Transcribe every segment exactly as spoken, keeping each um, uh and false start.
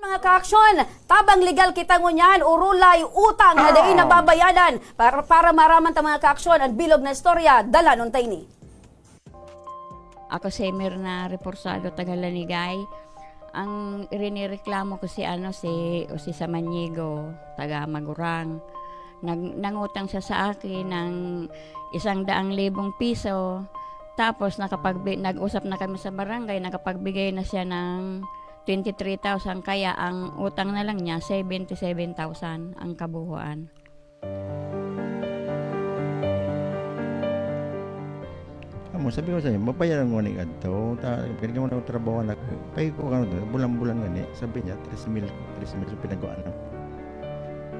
Mga kaaksyon, tabang legal kita ngunyan, orolay, utang na dai nababayadan. Para, para maraman ta, mga kaaksyon, ang bilog na istorya, dalanon ta ini. Ako si Mirna Reforzado, taga Lanigay. Ang rinireklamo ko si, ano, si Jose Samaniego, taga Magurang. Nag-, nangutang siya sa akin ng isang daang libong piso. Tapos nakapagbi-, nag-usap na kami sa barangay, nakapagbigay na siya ng twenty-three thousand, kaya ang utang na lang niya, seventy-seven thousand ang kabuhuan. Amo, sabi ko sa'yo, mabayaran ko ni adto. Ta, kaya mo na trabaho na, kaya ko, ano, bulan-bulan nga ni, sabi niya, tres mil, tres mil sa pinagawa na.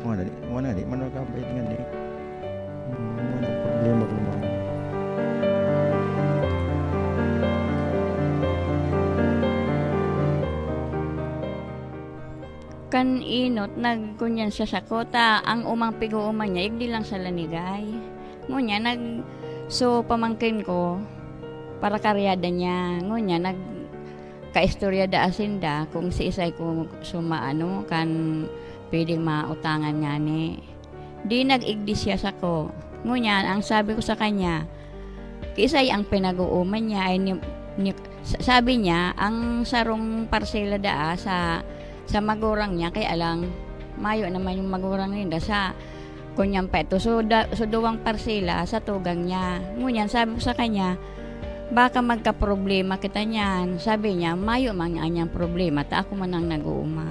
Wala, wala, di man nakabayad nga ni. Hmm, wala problema ko man. Kan inot, nagkunyan siya sa kota, ang umang pig-uuman niya, igdi lang sa Lanigay. Ngunyan, nag-, so, pamangkin ko, para karyada niya. Ngunyan, nagkaistorya da asin da kung si isay ko sumaano, kan pwedeng mautangan ngani. Di nag-igdi siya sako. Ngunyan, ang sabi ko sa kanya, "Kiisay ang pinag-uuman niya?" Ay ni, ni, sa-, sabi niya, ang sarong parsela daa sa, sa magurang niya, kaya lang, mayo naman yung magurang ninda sa kunyan pa ito. So, da-, so, duwang parsela sa tugang niya. Ngunyan, sabi ko sa kanya, "Baka magkaproblema kita niyan." Sabi niya, "Mayo man anyang problema, ta ako man ang nag-uuma."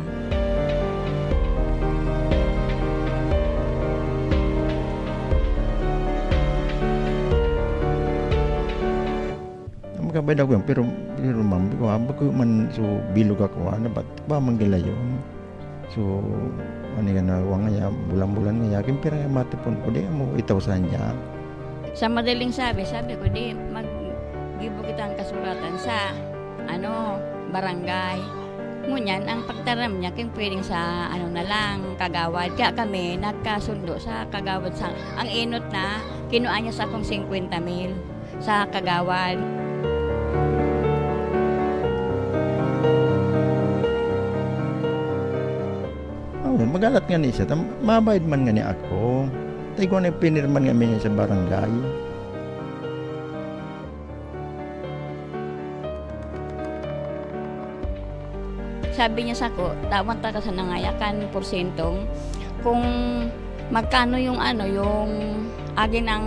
Magkabayad ako yan, pero, pero ma'am, di ba, bago man, so, bilog ako, ano, ba't ba man gila yun? So, ano yan, ah, wa ngaya, bulan-bulan ngaya, kin pira nga matipon ko, di mo itaw sa niya. Sa madaling sabi, sabi ko, "Di, maggibo kitang kasuratan sa, ano, barangay." Ngunyan, ang pagtaram niya, kin pwedeng sa, ano na lang, kagawad. Kaya kami nagkasundo sa kagawad sa, ang inot na, kinuha niya sa akong singkwenta mil. Sa kagawad. Oh, magalat nga ni siya, tam-, mabayad man nga ni ako. Tay ko na pinirman nga mi sa barangay. Sabi niya sako, "Tawan ta ka sa nangayakan porsyentong kung magkano yung ano, yung agi ng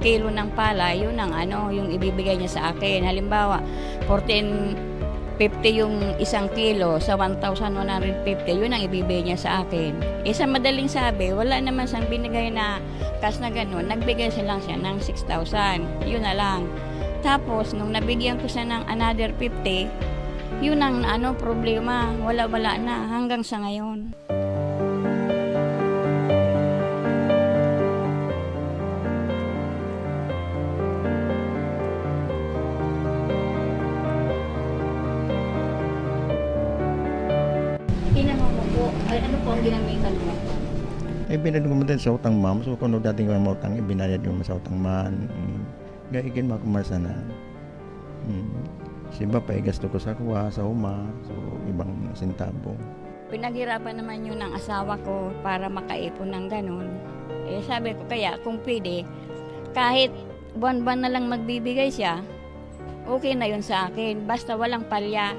kilo ng palay, yun ang ano, yung ibibigay niya sa akin." Halimbawa, fourteen fifty yung isang kilo, sa one thousand one hundred fifty, yun ang ibibigay niya sa akin. Eh, sa madaling sabi, wala naman siyang binigay na cash na ganun, nagbigay siya lang siya ng six thousand. Yun na lang. Tapos, nung nabigyan ko siya ng another fifty, yun ang, ano, problema. Wala-wala na hanggang sa ngayon. Tinanong mo po, ay, ano po ang ginamitan mo? Eh, binayad ko man din sa utang, ma'am. So, kung ano dating ko may utang, ibinayad ko man sa utang man. Mm. Gaikin mo ako man sana. Mm. Simba pa, eh, gasto ko sa kuha, sa uma. So, ibang sentabo. Pinaghirapan naman yun ang asawa ko para makaipon ng ganun. Eh, sabi ko, kaya kung pwede, kahit buwan-buwan na lang magbibigay siya, okay na yun sa akin, basta walang palya.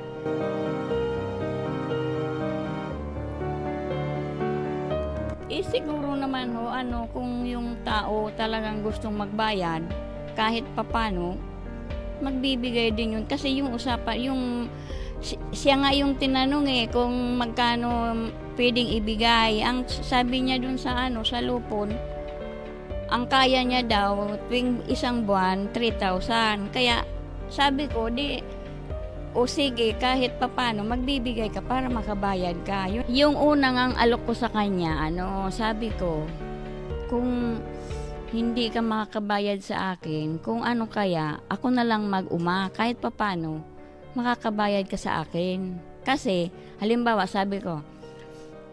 Eh, siguro naman ho, ano, kung yung tao talagang gustong magbayad, kahit papano, magbibigay din yun. Kasi yung usapan, yung si-, siya nga yung tinanong eh, kung magkano pwedeng ibigay. Ang s-, sabi niya dun sa ano, sa Lupon, ang kaya niya daw tuwing isang buwan, three thousand. Kaya sabi ko, "Di, o sige, kahit papano, magbibigay ka para makabayad ka." Yun, yung unang ang alok ko sa kanya, ano, sabi ko, "Kung hindi ka makakabayad sa akin, kung ano kaya, ako na lang mag-uma, kahit papano, makakabayad ka sa akin." Kasi, halimbawa, sabi ko,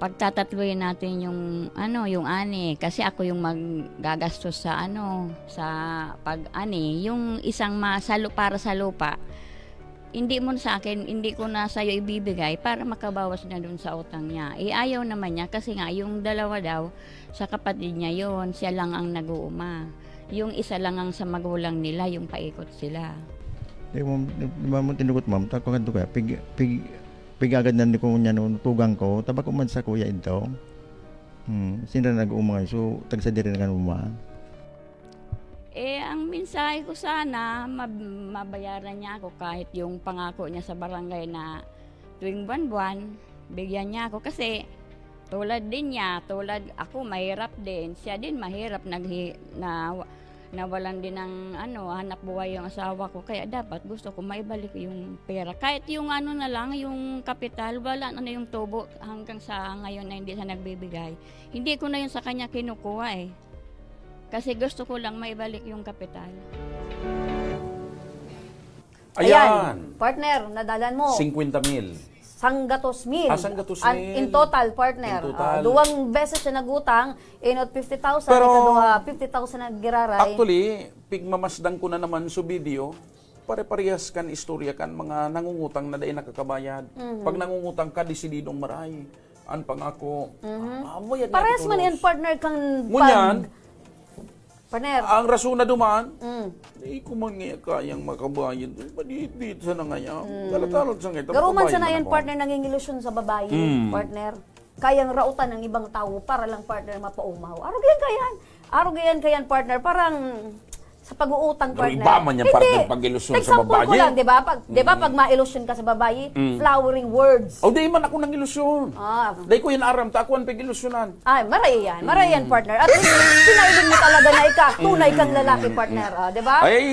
"Pagtatatluhin natin yung, ano, yung ani, kasi ako yung maggagastos sa, ano, sa pag-ani, yung isang ma-, sa lu-, para sa lupa." "Hindi mo na sa akin, hindi ko na sa'yo ibibigay para makabawas na dun sa utang niya." Eh, ayaw naman niya kasi nga yung dalawa daw sa kapatid niya yon, siya lang ang nag-uuma. Yung isa lang ang sa magulang nila, yung paikot sila. Di mo, di, di ba mo tinugot, ma'am? Tako nga doon kaya, pig, pig, pig-agad na ni ko niya noon, tugang ko, tabako man sa kuya ito. Hmm, sila nag-uuma, so, tagsa diri na kan uma. Eh, ang mensahe ko sana, mab-, mabayaran niya ako kahit yung pangako niya sa barangay na tuwing buwan-buwan, bigyan niya ako. Kasi tulad din niya, tulad ako, mahirap din. Siya din mahirap, naghi-, na, nawalan din ng ano, hanap buhay yung asawa ko. Kaya dapat gusto ko maibalik yung pera. Kahit yung ano na lang, yung kapital, wala na yung tubo. Hanggang sa ngayon na hindi siya nagbibigay. Hindi ko na yun sa kanya kinukuha eh. Kasi gusto ko lang maibalik yung kapital. Ayan. Ayan, partner, nadalan mo. Singkwenta mil. Sanggatos mil. Ah, sanggatos mil. An-, in total, partner. In total. Ah, duwang beses siya nagutang, inot fifty thousand, Pero ikaduha, fifty thousand na giraray. Actually, pigmamasdan ko na naman sa video, pare-parehas kan istorya kan mga nangungutang na dai nakakabayad. Mhm. Pag nangungutang ka, desididong maray. An pangako, Mhm. ah, amo yan, Parehas ito man yan, tulos. Partner, kang Ngunyan, pag-, Partner. Ang rason na duman, Mm. "Di ko man nga kayang makabayad. Madihit-dihit sa nangaya. Mm. Kalataron sa ngita, Garuman makabayad sana man yan, ako." Partner, nangingilusyon sa babae, Mm. partner. Kayang rautan ng ibang tawo para lang, partner, mapaumaw. Arog yan kayan. Arog yan kayan, partner. Parang sa pag-uutang, Pero partner. iba man yan, Hindi. Partner, pag-ilusyon sa Example ko babae. lang, di ba? Pag, di ba, Mm. pag mailusyon ka sa babae, Mm. flowering words. O, di man ako nang ilusyon. Ah. Dai ko yan aram, ta ako ang pag-ilusyonan. Ay, maray yan. Maray yan, Mm. partner. At least, pinailing mo talaga na ika, tunay kang Mm. lalaki, Mm. partner. Ah, di ba? Ay,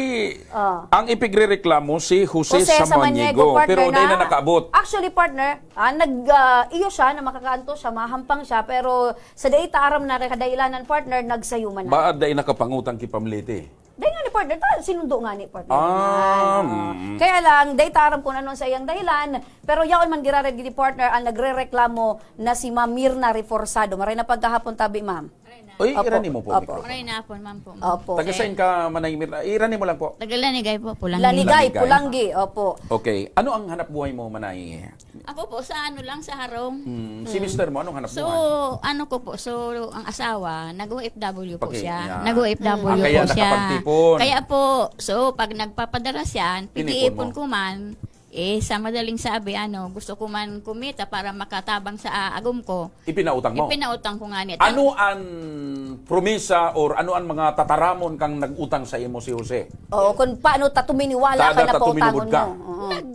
Ah. ang ipigrereklamo si Jose Jose Samaniego, Samaniego, partner, pero dai na na nakaabot. Actually, partner, ah, nag, ah, iyo siya na makakaanto siya, mahampang siya, pero sa dai ta aram na kadailanan, partner, nagsayuman na. Ba, dai nakapangutang ki pamilya ti? Dai nga ni partner, ta, sinundo nga ni partner. Ah, Yan, oo. mm. Kaya lang, dai ta aram kung ano sa iyang dahilan, pero yaon man giraray gidi partner ang nagrereklamo na si Ma'am Mirna Reforzado. Maray na pagkahapon tabi, ma'am. Uy, Opo, irani mo po, opo. Microphone. Maray na hapon, ma'am po, ma'am. Opo. Taga saan ka, Manay Mirna? Irani mo lang po. Taga Lanigay po, Pulangi. Lanigay, Lanigay. Pulangi, opo. Okay. Ano ang hanap buhay mo, Manay? Ako po, sa ano lang, sa harong. Hmm, si Hmm. mister mo, anong hanap So, buhay? ano ko po, so, ang asawa, nag-O F W po Paki-, siya. yeah. Nag-O F W Ah, po kaya siya. nakapagtipon. Kaya po, so, pag nagpapadara siya, Tinipon piniipon mo. ko man, eh, sa madaling sabi, ano, gusto ko man kumita para makatabang sa, ah, agom ko. Ipinautang mo? Ipinautang ko nga niya. Ano an promisa or ano an mga tataramon kang nag-utang sa imo si Jose? Oo, kung paano ta tuminiwala Kada ka na ta pautangon tumilubod ka? mo. Oo. Nag-,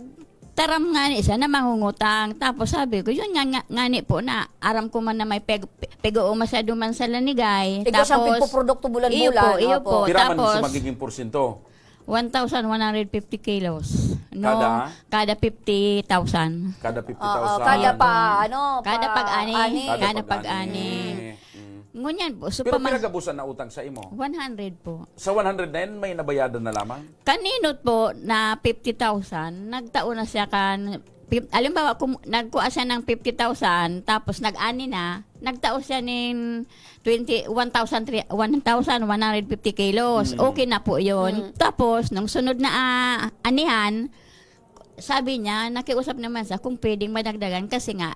taram nga ni siya na mangungutang. Tapos sabi ko, yun nga, nga, nga ni po na aram ko man na may peg-, pe-, peg-uuma sa duman sa Lanigay. Igwa siyang Tapos, pigpuprodukto bulan-bulan. iyo po, iyo Opo. po. Pira man Tapos, sa magiging porsyento? One thousand one hundred fifty kilos. No? Kada? Kada fifty thousand. Kada Oo, fifty thousand. kada pa, ano, Kada pa pag-ani. ani. Kada Kada pag-ani. pag-ani. Mm. Ngunyan po, so Pero pama- pinagabusan na utang sa imo? One hundred po. Sa one hundred na yan, may nabayadan na lamang? Kaninot po na fifty thousand, nagtao na siya kan, pip-, alimbawa, kung nagkuha siya ng fifty thousand, tapos nag-ani na, nagtao siya nin twenty, one thousand three, one thousand one hundred fifty kilos. Mm. Okay na po yun. Mm. Tapos, nung sunod na, ah, anihan, sabi niya, nakiusap naman siya kung pwedeng madagdagan kasi nga,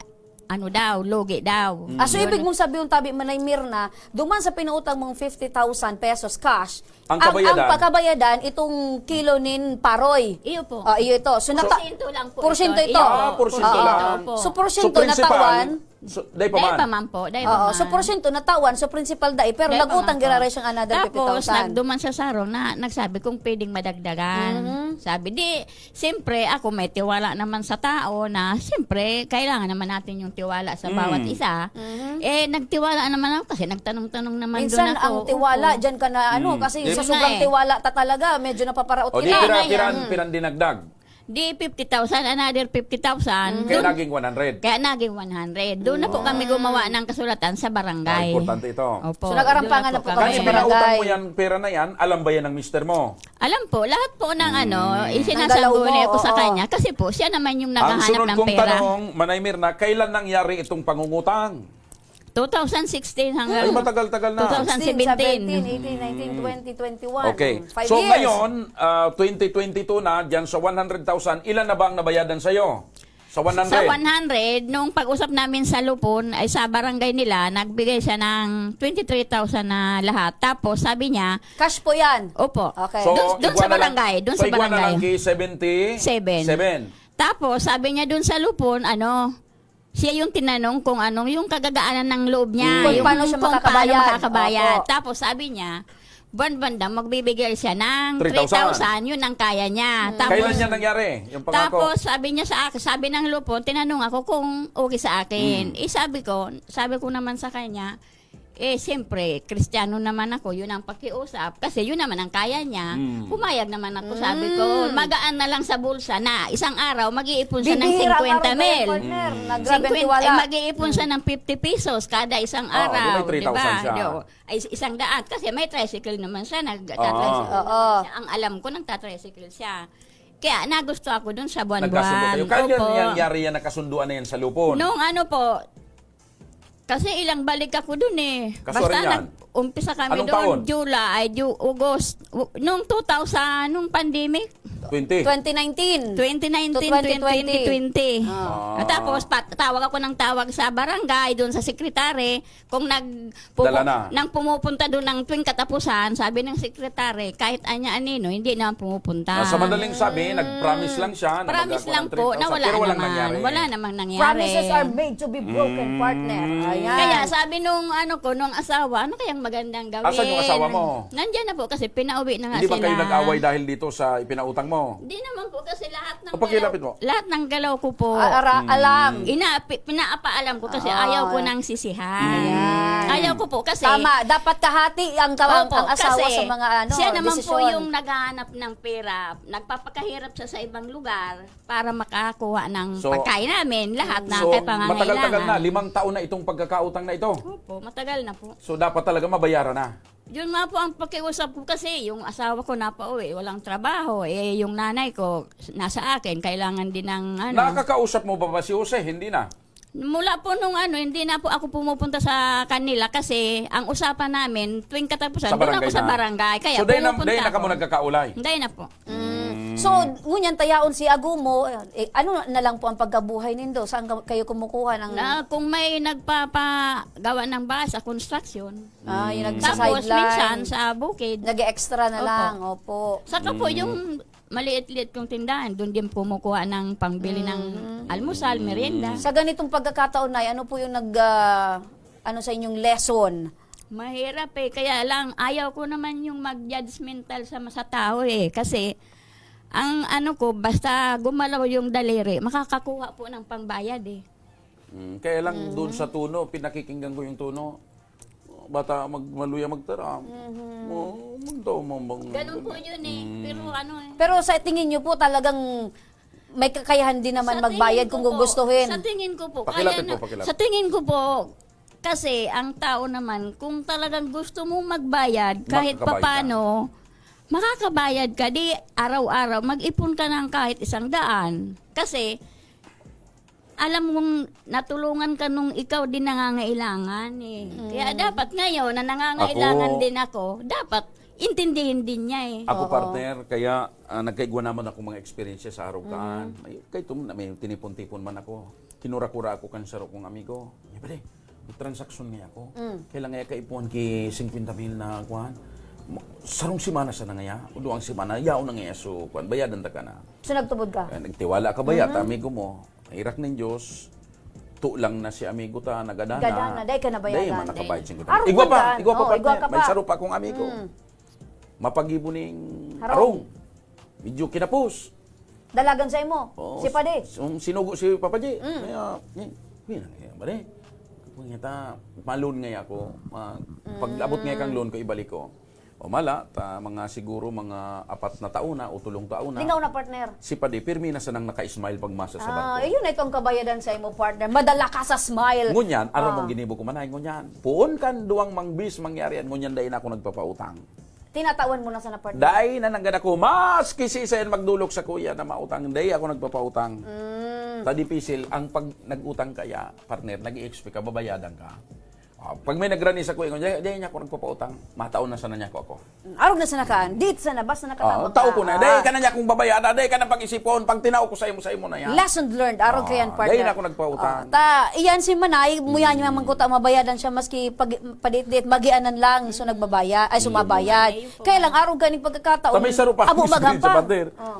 ano daw, lugi daw. Mm. Ah, so Yun. ibig mong sabihin, tabi, Manay Mirna, duman sa pinuutang mong fifty thousand pesos cash, Ang ang, kabayadan? ang pagkabayadan, itong kilo nin paroy. Iyo po. Ah, iyo ito. So, nata- Porsyento lang po Porsyento ito. ito. Iyo Ah, po. porsyento Oo. lang. Opo. So, porsyento So, principal, natawan. so, dai pa Dai man. pa man po, dai pa Oo, man. so porsyento natawan, so principal dai, pero Dai pa nag-utang man po. giraray siyang another Tapos, fifty thousand. nagduman siya sa harong na nagsabi kung pwedeng madagdagan. Mhm. Sabi, di, siyempre, ako may tiwala naman sa tao na, siyempre, kailangan naman natin yung tiwala sa Mm. bawat isa. Mhm. Eh, nagtiwala naman ako kasi nagtanong-tanong naman Minsan doon ako. ang tiwala, Opo. diyan ka na, ano, Mm. kasi Yun sa nga sobrang eh. tiwala ta talaga, medyo napaparaot O, di, kita. pira, Kaya pira, yan. piran dinagdag? Di fifty thousand, another fifty thousand. Kaya Doon, naging one hundred. kaya naging one hundred. Doon na po kami Ah. gumawa ng kasulatan sa barangay. Ah, importante ito. Opo, So, nag-arampangan doon na po po kami Kani sa pinautang barangay. mo yan, pera na yan, alam ba yan ng mister mo? Alam po, lahat po ng ano, Mm. isinasanggo Ng galaw mo, niya po sa oo. kanya. Kasi po, siya naman yung Ang naghahanap sunod ng kong pera. tanong, Manay Mirna, kailan nangyari itong pangungutang? two thousand sixteen hanggang Ay, matagal-tagal na. two thousand seventeen. Sixteen, seventeen, eighteen, nineteen, twenty, twenty-one. Okay. Five So, years. ngayon, ah, twenty twenty-two na, dyan sa one hundred thousand, ilan na ba ang nabayadan sa'yo? Sa one hundred? Sa one hundred, nung pag-usap namin sa Lupon, ay sa barangay nila, nagbigay siya ng twenty-three thousand na lahat. Tapos, sabi niya, Cash po yan. Opo. Okay. So, Doon, doon sa igwa na lang, barangay, doon so, sa igwa na barangay. lang kay seventy-seven. Seven. Tapos, sabi niya doon sa Lupon, ano, siya yung tinanong kung anong yung kagagaanan ng loob niya, Kung yung paano siya kung paano makakabayad. makakabayad. Opo. Tapos, sabi niya, buwan-buwan daw, magbibigay siya ng Three thousand. three thousand, yun ang kaya niya. Hmm. Tapos, Kailan yan nangyari, yung pangako? tapos, sabi niya sa akin, sabi ng Lupon, tinanong ako kung okay sa akin. Hmm. Eh, sabi ko, sabi ko naman sa kanya, eh, siyempre, Kristiyano naman ako, yun ang pakiusap, kasi yun naman ang kaya niya. Hmm. Pumayag naman ako, sabi ko, Hmm. magaan na lang sa bulsa na isang araw, mag-iipon siya ng Bibihira ang singkwenta mil. araw na yan, partner, na grabe ang Singkwenta, tiwala. eh, mag-iipon siya Hmm. ng fifty pesos kada isang Oo, araw, di ba? three thousand siya. Di, o, ay, is-, isang daan. Kasi may tricycle naman siya, nag-, Oo. nagtatricycle Oo. naman siya. Ang alam ko, nagtatricycle siya. Kaya nagusto ako dun sa buwan-buwan. Nagkasundo kayo. Kaya yun, Opo. nangyari yan, nagkasunduan na yan sa Lupon? Nung ano po, kasi ilang balik ako dun eh. Kasuwarin Basta yan. nag-umpisa kami Anong doon, taon? July, Ju-, August, u-, nung two thousand, nung pandemic. Twenty. Twenty nineteen. Twenty nineteen, To twenty twenty. twenty twenty. Ah. Ah. At tapos, pat-, tawag ako ng tawag sa barangay, doon sa secretary, kung nag-, pupu-, Dala na. nang pumupunta doon ng tuwing katapusan, sabi ng secretary, kahit anya anino, hindi naman pumupunta. Ah, sa madaling sabi, Mm. nag-promise lang siya na Promise magkakaroon lang ng po, na three thousand, wala pero walang naman. nangyari. Wala namang nangyari. Promises are made to be broken, Mm. partner. Ayan. Kaya sabi nung ano ko, nung asawa, "Ano kayang magandang gawin?" Asan yung asawa mo? Nandiyan na po kasi pinauwi na nga Hindi ba sila. kayo nag-away dahil dito sa ipinautang mo? Hindi naman po kasi lahat ng O, pakilapit galaw, mo. lahat ng galaw ko po. Ah, ara-, Hmm. alam. Ina-, pi-, pinapaalam ko kasi Ah. ayaw ko nang sisihan. Ayan. Ayaw ko po kasi Tama, dapat kahati ang ka-, Opo, ang asawa kasi sa mga ano, siya naman po desisyon. yung naghahanap ng pera, nagpapakahirap siya sa ibang lugar para makakuha ng So, pagkain namin, lahat na so, kailangan. matagal-tagal na, limang taon na itong pagkakautang na ito? Opo, matagal na po. So, dapat talaga mabayaran na? Yun nga po ang pakiusap ko kasi yung asawa ko napauwi, walang trabaho. Eh, yung nanay ko, nasa akin, kailangan din ng ano. Nakakausap mo ba ba si Jose? Hindi na? Mula po nung ano, hindi na po ako pumupunta sa kanila kasi ang usapan namin, tuwing katapusan, Sa doon ako barangay sa na? barangay. Kaya So, dahil na, pumupunta dahil na kamo ako. nagkakaulay? Hindi na po. Mm. Mm. So, ngunyan tayaon si Agumo, eh, ano na lang po ang pagkabuhay nindo? Saan ka, kayo kumukuha ng Na, kung may nagpapagawa ng bahay sa construction, Ah, yung Mm. Tapos, nagsa-sideline. minsan sa bukid. Nag-e-extra na Opo. lang, opo. Saka po, Mm. yung maliit-liit kong tindahan, doon din kumukuha ng pangbili ng Mm. almusal, Mm. merienda. Sa ganitong pagkakataon, Nay, ano po yung nag, ah, ano sa inyong lesson? Mahirap eh. Kaya lang, ayaw ko naman yung mag-judgmental sa, sa tao eh. Kasi, ang ano ko, basta gumalaw yung daliri, makakakuha po ng pangbayad eh. Mm, kaya lang doon Mm. sa tono, pinakikinggan ko yung tono. Bata mag-, maluya magtaram. Mhm. Oo, magtaw mo bang Ganun po yun eh. Mm. Pero ano eh. Pero sa tingin niyo po, talagang may kakayahan din naman Sa magbayad tingin kung ko po, gugustuhin? sa tingin ko po, Pakilapit kaya po, na, pakilapit. sa tingin ko po, kasi ang tao naman, kung talagang gusto mong magbayad, kahit Makakabayad ka. papano, makakabayad ka, di araw-araw, mag-ipon ka ng kahit isang daan. Kasi, alam mong natulungan ka nung ikaw din nangangailangan eh. Mm. Kaya dapat ngayon na nangangailangan Ako din ako, dapat intindihin din niya eh. Ako, Oo. partner, kaya, ah, nagkaigwa naman akong mga eksperyensya sa arukan. Mm. May, kahit tum-, may tinipon-tipon man ako, kinura-kura ako kan saro kong amigo. "Niya, pare, may transaksyon ngaya ako. Mm. Kailan ngaya kaipuhan ki singkwenta mil na kuwan? Ma-, sarong semana sana ngaya, o duwang semana, yaon na ngaya, so, kuwan, bayadan ta ka na." So, nagtubod ka? Eh, nagtiwala ka ba yata, Mhm. amigo mo? Irak nin Diyos, tu lang na si amigo ta, nagadana. Gadana, dai ka nabayadan. Dai man nakabayad Dai. singkwenta. Arog Igwa man pa, daan. igwa pa, Oh, igwa partner. ka May pa. saro pa akong amigo. Mm. Mapagibo ning Harong. arong. Medyo kinapos. Dalagan sa imo? Oo, Si Padi? s-, um, sinugo si Papa G. Mm. Kaya, eh, uy, nang kaya ba, eh? Kung yata, ma-loan ngaya ako. Ma-, Mm. pag abot ngaya kang loan ko, ibalik ko. O mala, ta, mga siguro mga apat na taon na o tulong taon na. Lingaw na, partner. Si Padi, pirmi na sanang naka-smile pag masa sa Ah, bangko. Ayun na itong kabayadan sa imo, partner. Madala ka sa smile. Ngunyan, aram Ah. mong ginibo ko man ay ngunyan. Puon kan duwang mangbis mangyari yan, ngunyan dai na ako nagpapautang. Tinatawan mo na sana, partner. Dai na nanggad ako, maski siisay an magdolok sakuya na mautang, dai ako nagpapautang. Mm. Ta dipisil, ang pag nag-utang kaya, partner, nag-i-expect ka, babayadan ka. Ah, pag may nagrani sa kuya, di, di niya ako nagpapautang. Mataon na sana niya ako. Arog na sana kaan. Date sana, basta Ah, nakatabang tao ka. ko na. Di ka na niya kung babayaan. Di ka na pag-isipon. Pag tinao ko sa imo, sa imo na yan. Lesson learned, arog Ah, kayan, dahil partner. na ako nagpautang. Ah, ta, iyan si Manay, muya niya man kuta mabayadan siya maski pag padit-dit, magianan lang, so nagbabayad, ay sumabay. Kaya lang, arog kaning pagkakataon, Sa may saro pa abo akong experience sa magampa. Pader. Oh.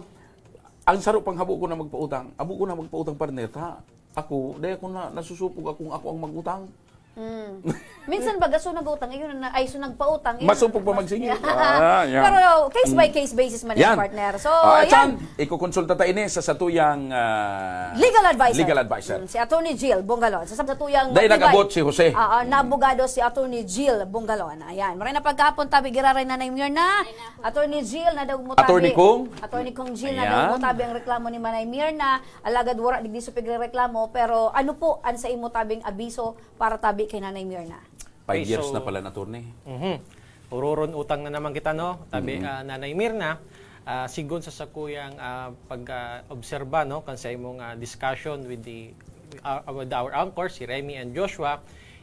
Ang saro pang habo ko na magpautang. Abo ko na magpautang, partner. Ta, ako, dahil ako na nasusupog akong ako ang magutang. Mm. Minsan baga, so nag-utang, yun na, ay, so nagpautang. Yun Masupog na, pa mas- magsingil. Ah, yan. Pero case by case basis man yan, Yan. partner. So, Ah, yan. Chan, ikukonsulta ta ini sa satuyang ah, Legal advisor. Legal advisor. Mm, si Attorney Jill Bongalon. Sa satuyang Dahil matibay. nag-abot si Jose. Oo, na abogado si Attorney Jill Bongalon. Ayan. Maray na pagkahapon tabi giraray, Nanay Mirna. Attorney Jill, nadawog mo tabi. Attorney Kong. Attorney Kong Jill, Ayan. nadawog mo tabi ang reklamo ni Manay Mirna. Alagad wara digdi sa pigrereklamo, pero ano po ang sa imo tabing abiso para tabi kay Nanay Mirna? Five Okay, years so- na pala, attorney. Mhm. Uroron utang na naman kita, no? Tabi, ah, Nanay Mirna, ah, sigon sa sakuyang ah, pag-obserba, no, kan sa imong ah, discussion with the ah, with our anchor, si Remy and Joshua,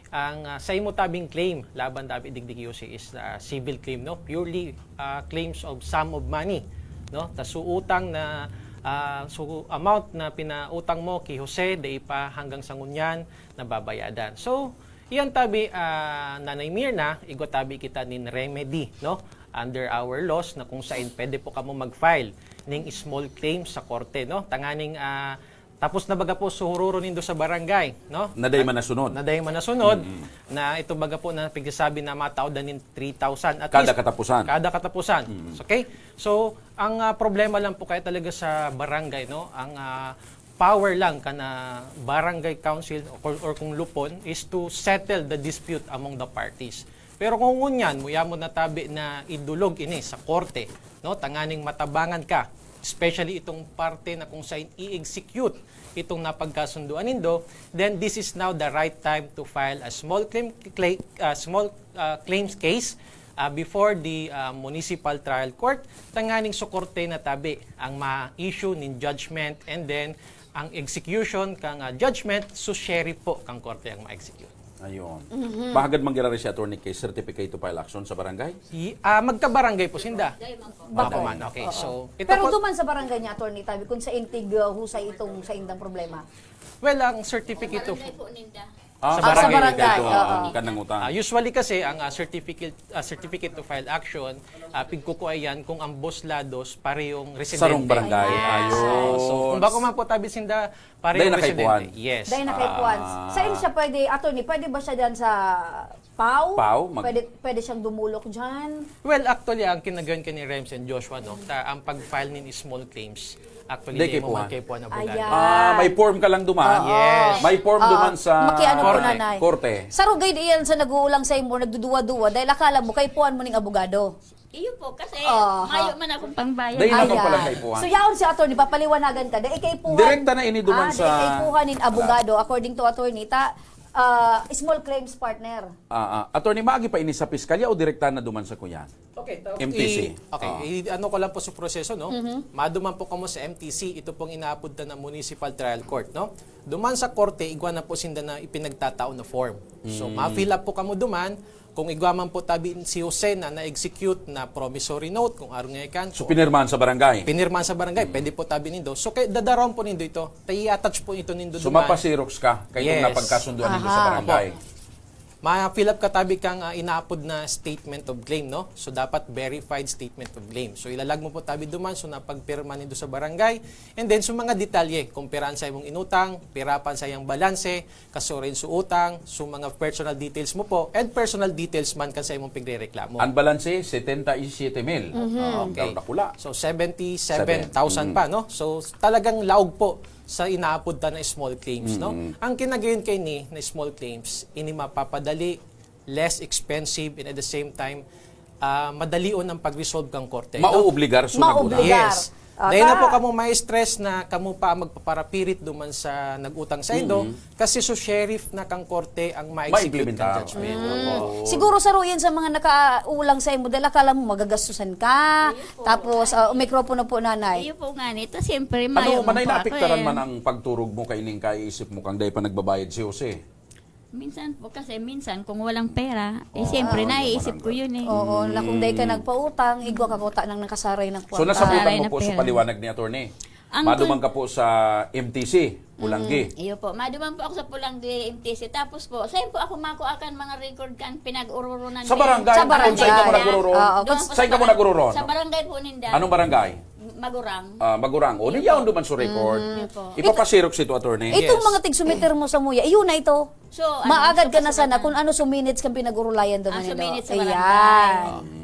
ang ah, sa imo tabing claim laban tabi digdi ki Jose is ah, civil claim, no? Purely ah, claims of sum of money, no? Ta su utang na ah, su amount na pinautang mo ki Jose, dai pa hanggang sa ngunyan nababayadan. So, iyan tabi, ah, Nanay Mirna, igwa tabi kita nin remedy, no? Under our laws na kung sain pwede po kamo mag-file ning small claims sa korte, no? Tanganing ah, tapos na baga po suhururo nindo sa barangay, no? Naday man nasunod. Naday man nasunod, na ito baga po na pigsasabi na mataod na nin three thousand. At Kada least, katapusan. Kada katapusan. Okay? So, ang ah, problema lang po kaya talaga sa barangay, no? Ang ah, power lang kan ah, barangay council or, or kung lupon is to settle the dispute among the parties. Pero kung ngunyan, muya mo natabi na idulog ini sa korte, no? Tanganing matabangan ka, especially itong parte na kung saan i-execute itong napagkasunduan nindo, then this is now the right time to file a small claim, claim ah, small ah, claims case ah, before the ah, municipal trial court, tanganing sa korte natabi ang ma-issue nin judgment, and then ang execution kang ah, judgment, so sheriff po kang korte ang ma-execute. Ayun. Mahagad manggiraray si attorney kay certificate to file action sa barangay? Y- ah, magkabarangay po sinda. Bako. Bako man. Okay, so ito Pero po, duman sa barangay niya, Attorney Tabi, kung sain tig uh, husay itong saindang problema. Well, ang certificate of Barangay po ninda. Ah, Sa barangay. Ito, Oo. ang kanang utang. Ah, usually kasi ang ah, certificate ah, certificate to file action, ah, pigkukua yan kung ambos lados parehong residente. Sarong barangay. Ah. Ayos. So, kung bako man po tabi sinda parehong Dahil nakaipuhan. residente. Yes. Dahil nakaipuhan. Ah. Sain siya pwede, Attorney, pwede ba siya dyan sa PAO? PAO, mag- Pwede, pwede siyang dumulok dyan? Well, actually, ang kinagayon ka ni Rems and Joshua, no, ta, ang pag-file nin small claims, actually, Di di mo kaipuhan. man kaipuhan abogado. Ayan. Ah, may form ka lang duman. Yes. May form Oo. duman sa Makiano po, korte. Nanay. Korte. Sarugay diyan sa nag-uulang sa imo, nagduduwa-duwa, dahil akala mo, kaipuhan mo ning abogado. Iyo po, kasi Aha. mayo man akong pang... Pangbayad. Dahil naman Ayan. pala kaipuhan. So, yaon si attorney, papaliwanagan ka. Dahil kaipuhan. Direkta na ini duman Ah, sa dahil kaipuhan nin abogado, according to attorney, ta, ah, small claims partner. Ah, ah. Attorney, maagi pa ini sa piskalya o direkta na duman sa kuyan? Okay, ta- M T C. I, okay, Ah. i, ano ko lang po sa proseso, no? Maduman po kamo sa M T C, ito pong inaapod ta na municipal trial court, no? Duman sa korte, igwa na po sinda na ipinagtatao na form. So, ma-fill up po kamo duman. Kung igwa man po tabi si Jose na na-execute na promissory note, kung arong nga ikan, So, pinirmahan sa barangay. pinirmahan sa barangay, pwede po tabi nindo. So, kay, dadaraon po nindo ito. Ta i-attach po ito nindo So, duman. mapasirox ka kay kung Yes. napagkasunduan nindo sa Aha. barangay. Ma-fill up ka tabi kang ah, inaapod na statement of claim, no? So, dapat verified statement of claim. So, ilalag mo po tabi duman, so napagpirma nindo sa barangay. And then, so mga detalye, kung piraan sa imong inutang, pirapan sa iyang balanse, kasurin sa utang, so mga personal details mo po, and personal details man kan sa imong pigrereklamo. Ang balanse, setenta y siete mil. Ah, Okay. Ang dakula. So, seventy-seven thousand pa, no? So, talagang laog po sa inaapod ta na small claims, no? Ang kinagayon kay ni na small claims, ini mapapadali, less expensive, and at the same time, ah, madalion ang pag-resolve kang korte, no? Mauobligar sa Mauobligar. naguna. Yes. Ah, Dahil na ta- po kamo ma-stress na kamo pa ang magpaparapirit duman sa nag-utang sa indo, kasi so sheriff na kang korte ang ma-execute Ma-implementa. kang judgment. Oo. Siguro saro yan sa mga nakaulang sa imo, dahil akala mo magagastusan ka. Tapos, ah, mikropono po, Nanay. Iyo po nga nito, siyempre, Ano, mayo manay man po ako naapektaran eh. man ang pagturog mo kaining kaiisip mo kang dai pa nagbabayad si Jose? Minsan po kasi, minsan kung walang pera, eh, siyempre, ah, naiisip ko yun eh. Oo, na kung dai ka nagpautang, igwa ka kuta nang nakasaray na kwarta. So, nasabutan mo po sa paliwanag ni attorney? Maduman ka po sa M T C, Pulanggi. Mm, iyo po. Maduman po ako sa Pulanggi, M T C. Tapos po, saan po ako makuha kan mga record kan pinag-ururunan? Sa barangay? Sa barangay. Kung saan ka po nag-ururon? Oo, kung saan ka po nag-ururon? Sa barangay po ninda. Anong barangay? Magurang. Ah, Magurang. O, di yaon duman sa record. Iyo po. Ipapasirok si ito, attorney. Itong mga tigsumiter mo sa muya, iyo na ito. So, ano, Maagad ka na sana kung ano suminits kang pinag-urulayan doon. Ah, suminits sa barangay.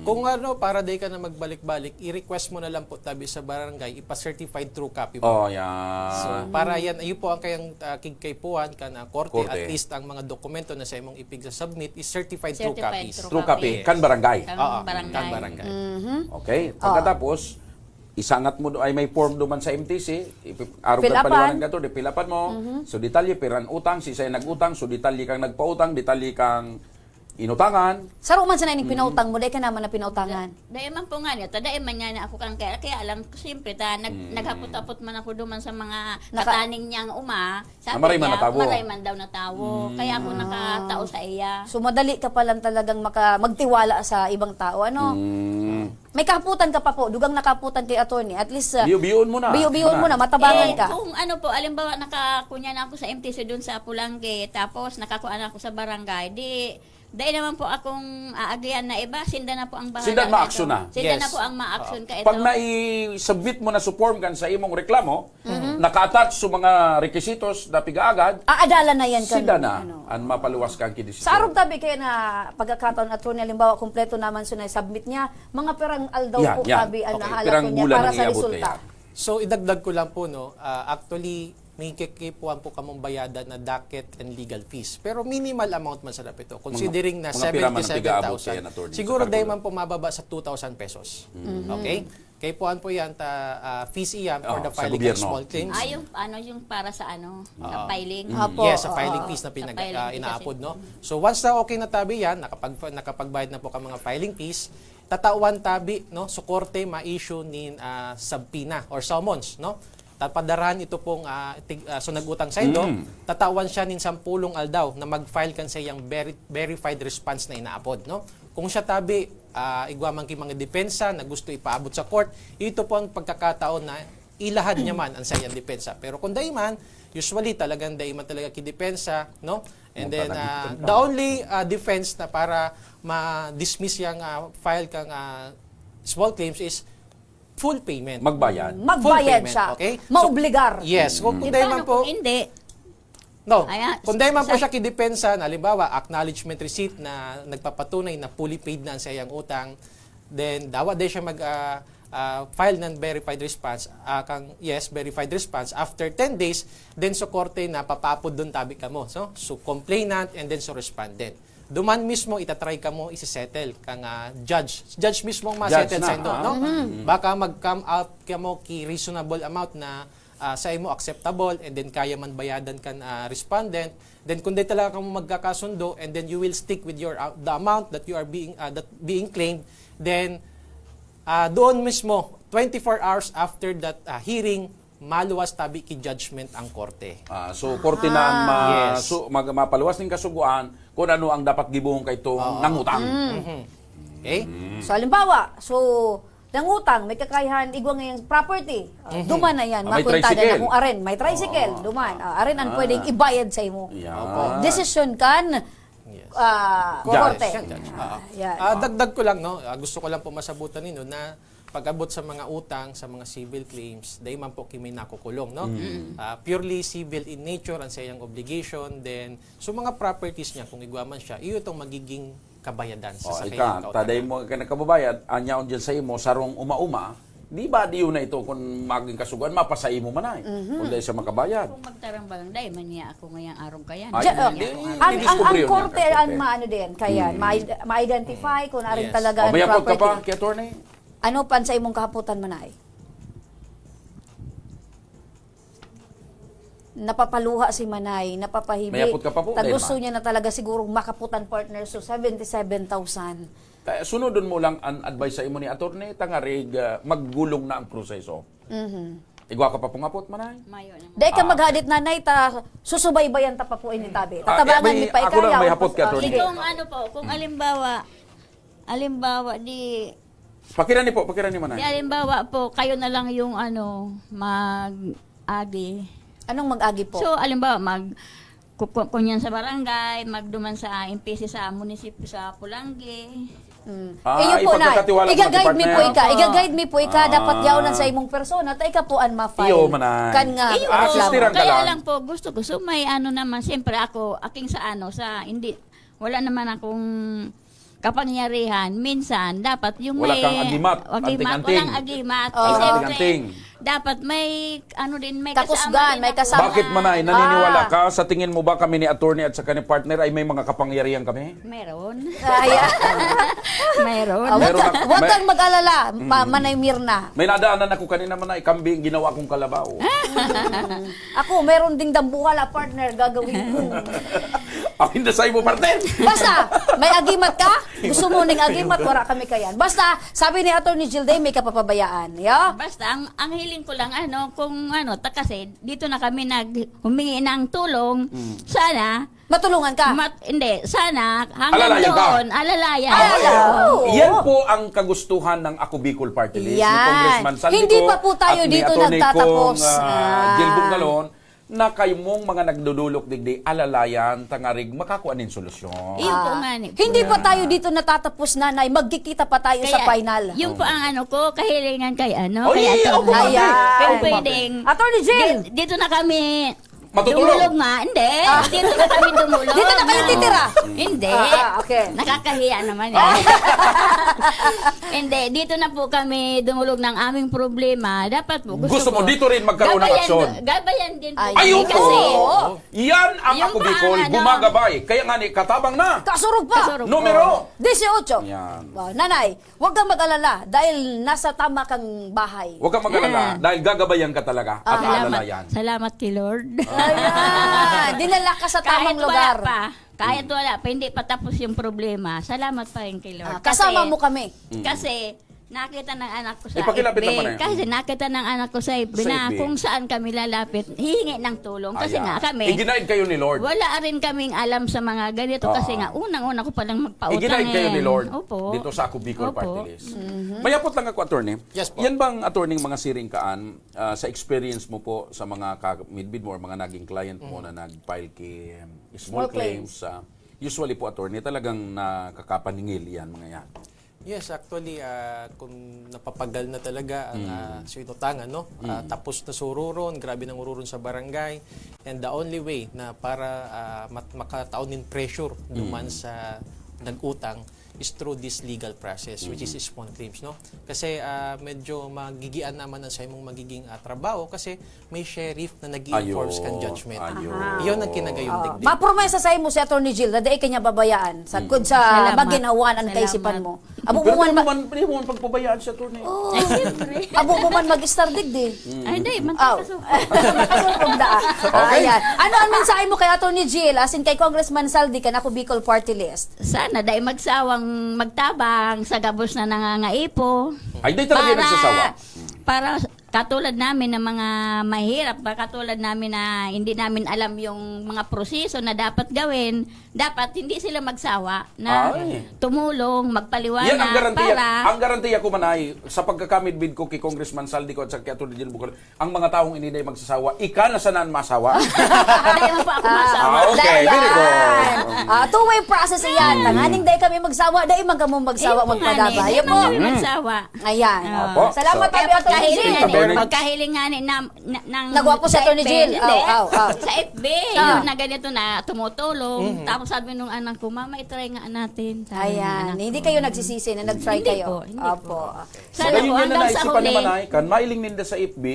Kung ano, para di ka na magbalik-balik, i-request mo na lang po tabi sa barangay, ipa-certified true copy mo. Oh, yan. So, para yan, ayun po ang kayang uh, kigkaypuhan ka na korte, korte, at least ang mga dokumento na sa imong ipig-submit is certified, certified true copies. True copy, kan barangay. Kan barangay. Kan barangay. Mm-hmm. Okay, pagkatapos, oh. Isangat mo, ay may form duman sa M T C, arog kan paliwanag na to, di pilapan mo. Mm-hmm. So detalye, piran utang, si siya nag-utang, so detalye kang nagpautang, detalye kang inutangan. Saro man sana ining pinautang mo, dai ka naman na pinautangan. Da, dai man po nga niya, ta dai man niya na ako kang kaya, kaya lang, siyempre, ta, nag, mm. Naghapot-apot man ako duman sa mga Naka- kataning niyang uma, sabi niya, maray man daw na tawo. Mm. Kaya ako nakatao sa iya. So, madali ka palang talagang maka, magtiwala sa ibang tao, ano? Mm. May kahaputan ka pa po, dugang nakahaputan kay attorney. At least, uh, biyo-biyoon mo na. Biyo-biyoon mo na, matabangan eh, ka. Kung ano po, alimbawa, nakakunya na ako sa M T C doon sa Pulangge, tapos nakakuha na ako sa barangay, di, dahil naman po akong aagihan na iba, sinda na po ang bahala. Sinda na ma-action na. Sinda yes. na po ang ma-action uh, ka ito. Pag nai-submit mo na sa form kan sa imong reklamo, mm-hmm. naka-attach sa mga requisitos na pigaagad, aadalan na yan. Sinda na, ano. An mapaluwas ka ang kidisisyon. Sa arog tabi kaya na pagkakataon, attorney, halimbawa, kompleto naman so na-submit niya, mga pirang aldaw yeah, po yeah. tabi ang okay. nahalap ko niya para sa resulta. Kaya. So, idagdag ko lang po, no, uh, actually, may kikipuan po kamong bayadan na docket and legal fees. Pero minimal amount man sa ito. Considering mga, na mga seventy-seven thousand, siguro dahil man po mababa sa two thousand pesos. Mm-hmm. Okay? Kaipuan po yan, ta, uh, fees iyan for oh, the filing of small claims. Ah, yung, ano, yung para sa ano, sa uh, filing? Mm, yes, sa filing uh, fees na pinag, uh, inaapod, no? So once na okay na tabi yan, nakapag, nakapagbayad na po ka mga filing fees, tatawan tabi, no? So korte ma-issue nin uh, subpoena or summons, no? Tapadarahan ito pong uh, tig, uh, so nag-utang sa indo, mm. tatawan siya nin sampulong aldaw na mag-file kan sa iyang veri, verified response na inaapod, no? Kung siya tabi, uh, igwa man ki mga depensa na gusto ipaabot sa court, ito po ang pagkakataon na ilahad niya man ang sayang depensa. Pero kung dai man, usually talagang dai man talaga kidepensa, no? And then, uh, the only uh, defense na para ma-dismiss yung uh, file kang uh, small claims is full payment. Magbayad. Magbayad siya. Okay? Maobligar. So, yes. Kung, kung dai man po, hindi, No. Ayan. Kung dai man po siya kidepensa, na halimbawa, acknowledgement receipt na nagpapatunay na fully paid na ang sayang utang, then dawa dai siya mag uh, uh, file ng verified response, uh, kang yes, verified response, after ten days, then so korte na papapod doon tabi kamo. So, so complainant and then so respondent. Duman mismo itatry kamo isi-settle kang uh, judge. Judge mismo ang ma-settle sa indo, no? Mm-hmm. Baka mag-come out kamo ki reasonable amount na uh, sa imo acceptable and then kaya man bayadan kan uh, respondent, then kung di talaga kamo magkakasundo and then you will stick with your uh, the amount that you are being uh, that being claimed, then uh, doon mismo twenty-four hours after that uh, hearing maluwas tabi ki judgment ang korte. Ah, so korte na ang ma- yes. so, mag- mapaluwas ning kasugoan kung ano ang dapat gibuhon kay itong uh, nangutang. Mm. Mm-hmm. Okay? Mm. So halimbawa, so Nangutang, may kakayahan, igwa ngayang property. Uh, mm-hmm. Duman na yan, ah, makuntada na kung aren. May tricycle, oh. duman. Uh, aren ang ah. pwedeng ibayad sa imo. Yeah. Decision kan yes. uh, korte. Yes. Uh, yeah. uh, dagdag ko lang, no? Uh, gusto ko lang po masabutan nino na pag-abot sa mga utang, sa mga civil claims, dai man po kimi nakukulong, no? Mm. Uh, purely civil in nature ang sayang obligation, then, so mga properties niya, kung igwa man siya, iyo itong magiging kabayadan sa oh, sakyan. Ika, taday mo ka nagkababayad, anyaon dyan sa imo, sarong uma-uma, di ba diyo na ito kung maging kasugan, mapasa imo man ay. Mm-hmm. Kung dahil sa makabayad. Kung magtarang bagang, dahil man niya ako ngayang araw kaya. Ay, ja, hindi, ang, ang, ang korte ang maano din, kaya, mm. ma-, ma-identify kung narin yes. talaga ang property. O, may apot ka pa, kay attorney? Ano pan sa imong kahaputan man ay? Napapaluha si Manay, napapahibi. May apot ka pa po, ta gusto niya na talaga siguro makaputan partner so seventy-seven thousand. Kaya sunodon mo lang ang advice sa imo ni attorney, tangarig uh, maggulong na ang proseso. Mm-hmm. Igwa ka pa pong hapot, manay? Mayo na. Dai ka Ah, maghadit, nanay, ta susubaybayan ta pa po ini tabi. Ah, Tatabangan eh, may, ni pa ako ikaw, lang may yaon hapot pa kay sa Attorney. Sige. Itong ano po, kung alimbawa, alimbawa, di Pakirani po, pakirani, manay. Di alimbawa po, kayo na lang yung ano, mag-agi. Anong mag-agi po? So, alimbawa, mag-, ku-, ku-, kunyan sa barangay, magduman sa M P C sa munisipyo sa Pulangge. Mm. Ah, Iyo po, Nay. ipagkakatiwala mo na si Iga-guide mi po partner. ika. Opo. Iga-guide mi po ika. Dapat Ah. yaon ang sa imong persona. Ta ika po ang ma-file. Iyo, manay. Kan nga Iyo po. reklamo. Asistiran ka Kaya lang. lang po, gusto ko. So, may ano naman, siyempre ako, aking sa ano, sa, hindi, wala naman akong kapangyarihan. Minsan, dapat yung Wala may kang agimat, agimat, anting-anting. walang agimat. Oo. Siyempre, Anting-anting. dapat may, ano din, may Kakusgan, kasama rin may ako. kasama. Bakit, manay? Naniniwala Ah. ka? Sa tingin mo ba kami ni attorney at saka ni partner ay may mga kapangyarihan kami? Meron. Ayan. Meron. Ah, wag Meron ka, ak-, wag may kang mag-alala, Mm. pa, Manay Mirna. May nadaanan ako kanina, manay, kambing, ginawa kong kalabaw. Ako, meron ding dambuhala, partner, gagawin ko. Ang hinda sa'yo mo, partner. Basta, may agimat ka, gusto mo ning agimat, wala kami kayan. Basta, sabi ni Attorney Jilday, may kapapabayaan. Yo? Basta, ang, ang hiling ko lang, ano, kung ano, ta kasi, dito na kami nag, humingi ng tulong, Mm. sana, Matulungan ka. mat-, hindi, sana, hanggang Alalayan ka. doon, alalayan. Ah, Alalayan. oo. Yan po ang kagustuhan ng Ako Bicol Party List, ni Yan. Congressman Saldi Hindi Go pa po tayo at ni dito Attorney nagtatapos. Cong, ah, Ah. Jill Bungalon, na kayo mong mga nagdudulok digdi, alalayan, tangarig makakua nin solusyon. Iyo po Ah, nga ni, hindi pa tayo dito natatapos, Nanay. Magkikita pa tayo sa Kaya, final. yun po ang ano ko, kahilingan kay ano, Oh, kay iya, Attorney. opo, Ayan. Kung opo. pwedeng, Attorney Jill! di-, dito na kami Matutulog. dumulog nga. Hindi, Ah. dito na kami dumulog. Dito na kayo titira? Hindi. Ah, ah, okay. Nakakahiya naman eh. Ah. Hindi, dito na po kami dumulog ng aming problema. Dapat po, gusto Gusto ko, mo dito rin magkaroon ng gabayan aksyon? do-, gabayan din po Ay, kami ayun po. kasi Yan ang yung Ako Bicol, ano, gumagabay. Kaya nga ni, katabang na. Kasurog pa. Kasurog po. Numero. Dieciocho. Yan. Wow, Nanay, huwag kang mag-alala dahil nasa tama kang bahay. Huwag kang mag-alala Ah. dahil gagabayan ka talaga at Ah. Salamat. aalalayan. Salamat kay Lord. Ayan. Dinala ka sa Kahit tamang wala lugar. pa. Kahit Mm. wala pa, hindi pa tapos yung problema. Salamat pa rin kay Lord. Ah, kasama Kasi mo kami. Mm. kasi nakita ng anak ko sa Ipakilapit F B. lang pa na yan. Kasi Mm. nakita ng anak ko sa F B Sa na F B. kung saan kami lalapit, hihingi ng tulong. Kasi Ayan. nga kami, Iginaid kayo ni Lord. wala rin kaming alam sa mga ganito. Kasi Oo. nga, unang-una ko palang magpautang Iginaid kayo ni eh. Lord Opo. dito sa Ako Bicol Opo. Party List. Mhm. May apot lang ako, attorney. Yes po. Yan bang, attorney, mga siring kaan, ah, sa experience mo po sa mga ka-, midbid mo or mga naging client mo Mm. na nag-file ki, um, small Small claims, claims. ah, usually po, attorney, talagang nakakapaningil yan, mga yan. Yes, actually, ah, kung napapagal na talaga ang, Mm. ah, sinutangan, no? Ah, Mm. tapos na sururon, grabe nang ururon sa barangay. And the only way na para, ah, mat-, makataon nin pressure duman Mm. sa nag-utang is through this legal process, which is Mm. small claims, no? Kasi, ah, medyo magigian naman ang sa imong magiging, ah, trabaho kasi may sheriff na nag-i-enforce kan Ayun, judgment. ayun. Aha. Iyon ang kinagayong Oh, digdig. mapromesa sa imo si Attorney Jill na dai ka niya babayaan. Sagkod Mm. sa Salamat. maginawan ang Salamat. kaisipan mo. Abo Pero mo man pwede mo ma- man, pwede mo man pagpabayaan si attorney. Oh. Ay, siyempre. Abo mo man mag-star digdi. Mm. Ay, hindi. Aw. Magkakasuko. Magkakasuko na. Okay. Ayan. Ano ang mensahe mo kay Attorney Jill, as in kay Congressman Saldi, kan Ako Bicol Party List? Sana dai magsawang magtabang sa gabos na nangangaipo. Ay, di talaga Para, nagsasawa. para katulad namin na mga mahirap, pa-, katulad namin na hindi namin alam yung mga proseso na dapat gawin, dapat hindi sila magsawa na Ay. tumulong, magpaliwanag Yan ang garantiya, para ang garantiya ko, manay, sa pagkakamidbid ko kay Congressman Saldi ko at sa kay Attorney Jill Bukol, ang mga taong ini dai magsasawa, ika na sana an masawa. Dai man po ako Ah, masawa. Ah, okay, dai very good. yan. Ah, two-way process iyan. Mm. Tanganing dai kami magsawa, dai man kamo magsawa Ayun po nga magpadaba. ni, Ayun dai po. man kami Mm. magsawa. Ayan. Ah. Opo. Salamat, So, Abi, Attorney Jill. Attorney. Kaya pagkahiling nga ni, pagkahiling nga ni na, na, ng Nagwa po si sa Attorney F B, Jill. hindi. Oo, oo, oo. Sa F B, Ah. yung na ganito na tumutulong. Mhm. Tapos sabi nung anak ko, "Mama, i-try nga natin." Sabi ng Ayan. anak Hindi ko. kayo nagsisisi na nag-try Hindi kayo? po, hindi Opo. po. Sana Magayon po, yun na hanggang sa naisipan huli. naman ay kan, mailing ninda sa F B,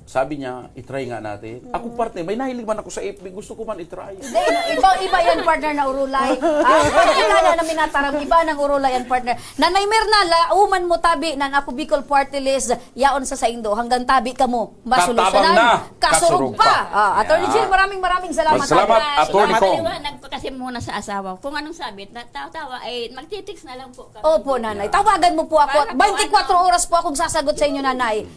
sabi niya, "I-try nga natin." Ako, Mm. partner, may nahiling man ako sa F B, gusto ko man i-try. Hindi, iba, iba yan, partner, na urulay. Ah, ika na, na minataram, iba nang urulay yan, partner. Nanay Mirna, lauman mo tabi nan Ako Bicol Party List, yaon sa saindo. Hanggang tabi kamo, masolusyonan. Katabang na, Kasurog kasurog pa. pa. Ah, Attorney Yeah. Jill, maraming, maraming salamat. Salamat, Salamat. Attorney Cong. Maliwanag pa kasi muna sa asawa. Kung anong sabi, na-, tawa-tawa, eh, magtitext na lang po kami. Opo, nanay. Yeah. Tawagan mo po ako. Para po, Twenty-four ano, oras po akong sasagot sa inyo, nanay.